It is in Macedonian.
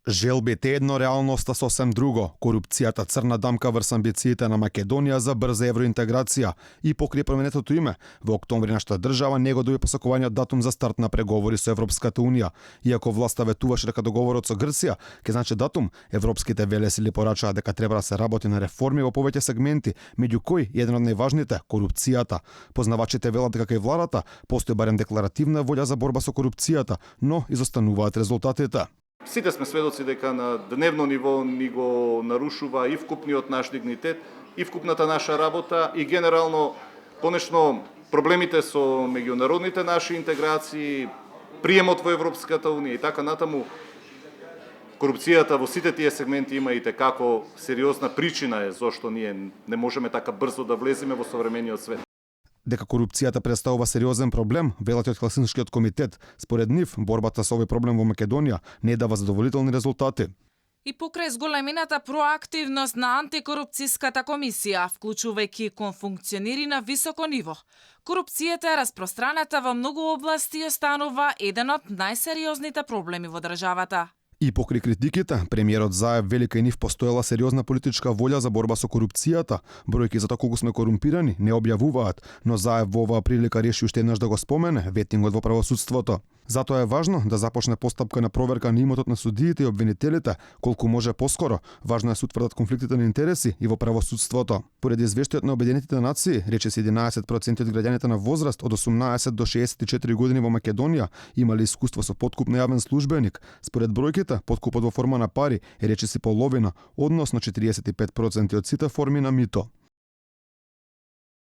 Желбите едно, реалноста сосем друго. Корупцијата црна дамка врз амбициите на Македонија за брза евроинтеграција и покрај променетото име. Во октомври нашата држава не го доби посакуваниот датум за старт на преговори со Европската унија. Иако власта ветуваше дека договорот со Грција ќе значи датум, европските велесили порачаа дека треба да се работи на реформи во повеќе сегменти, меѓу кои еден од најважните корупцијата. Познавачите велат дека кај владата постои барем декларативна волја за борба со корупцијата, но изостануваат резултатите. Сите сме сведоци дека на дневно ниво ни го нарушува и вкупниот наш дигнитет, и вкупната наша работа, и генерално, конечно, проблемите со меѓународните наши интеграции, приемот во Европската унија и така натаму. Корупцијата во сите тие сегменти има и како сериозна причина е зошто ние не можеме така брзо да влеземе во современиот свет. Дека корупцијата представува сериозен проблем, велат од Хелсинскиот комитет. Според нив, борбата со овој проблем во Македонија не дава задоволителни резултати. И покрај зголемената проактивност на антикорупцијската комисија, вклучувајќи функционери на високо ниво, корупцијата е распространета во многу области и останува еден од најсериозните проблеми во државата. И покрај критиките, премиерот Заев вели кај нив постоела сериозна политичка волја за борба со корупцијата. Бројки за тоа колку сме корумпирани не објавуваат, но Заев во оваа прилика реши уште еднаш да го спомене ветингот во правосудството. Затоа е важно да започне постапка на проверка на имотот на судиите и обвинителите, колку може поскоро. Важно е се утврдат конфликтите на интереси и во правосудството. Поради извештајот на Обединетите нации, речиси 11% од граѓаните на возраст од 18 до 64 години во Македонија имале искуство со подкуп на јавен службеник. Според бројките, подкупот во форма на пари е речиси половина, односно 45% од сите форми на мито.